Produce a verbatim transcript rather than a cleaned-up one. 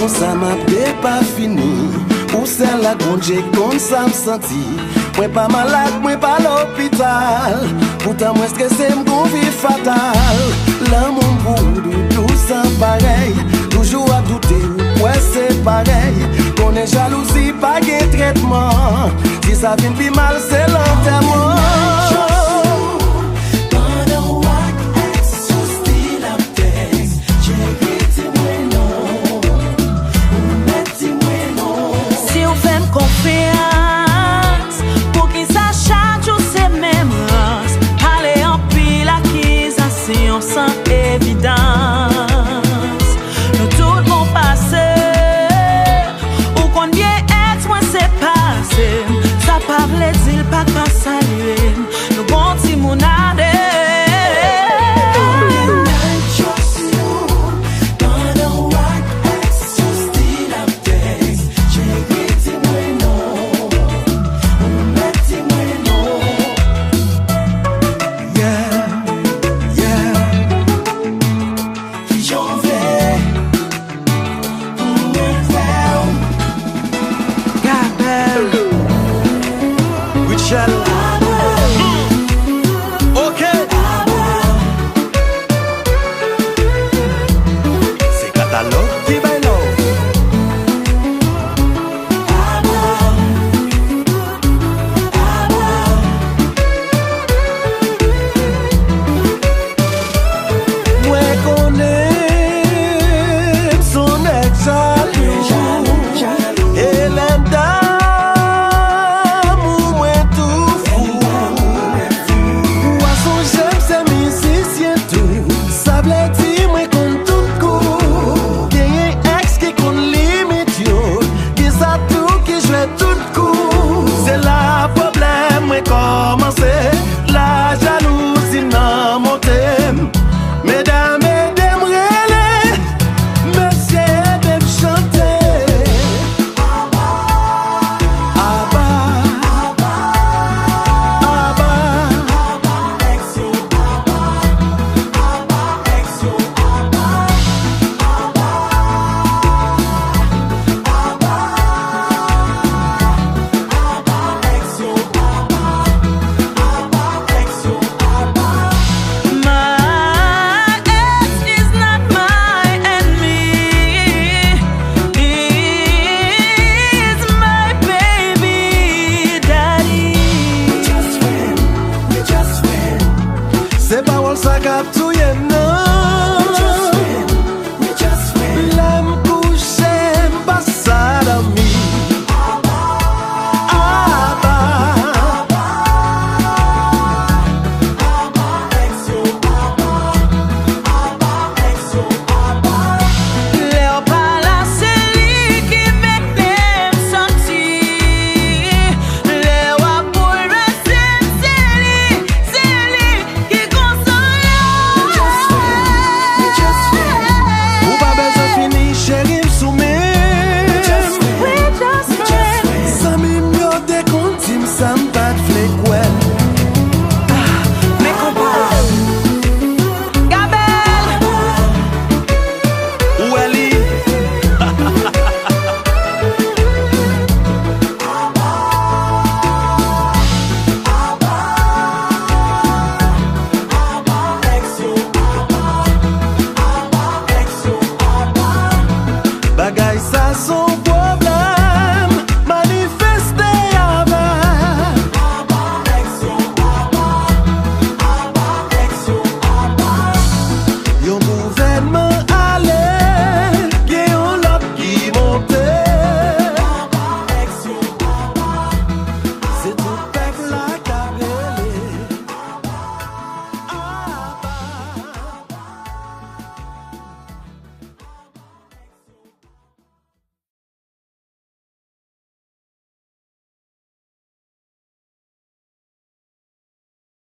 Sa m ap depafini, ou sèl ak Bondye konn sa m santi. Mwen pa malad, mwen pa lopital. Poutan mwen strese, m gon vi fatal. Lanmou m pou ou doudou san parèy. Toujou ap doute ou kwè se parèy. Konnen jalouzi pa gen trètman. Si sa vin pi mal, se lantèman. Pandan w ak èks ou still ap tèks, cheri, di mwen non. Ou mèt di mwen non. Si w fè m konfyans, poukisa chak jou se menm rans? Pale anpil akizasyon san evidans. Nou tout gon pase. Ou konn byen èks mwen se pase m. Sa pa vle di l pa ka salye m. Nou gon timoun ale. Pandan w ak èks ou still ap tèks, cheri, di mwen non. Ou mèt di mwen non. Yeah, yeah. Kijan w vle pou mwen fè w? Gabel, Rutshelle. Ok. Se Katalòg ki bay love. Mwen konnen m s on nèg jalou. E lè m damou, mwen tou fou. Ou a sonje m se mizisyen tou. Sa vle di mwen konn tout kou. Genyen èks ki konn limit yo. Gen sa tou ki jwe tout kou. Se la pwoblèm mwen kòmanse. La jalouzi nan monte m. Medam, ede m rele. Mesye, ede m chante. Aba, aba, aba. My ex is not my enemy. He is my baby daddy. Se pawòl sa k ap touye m nan.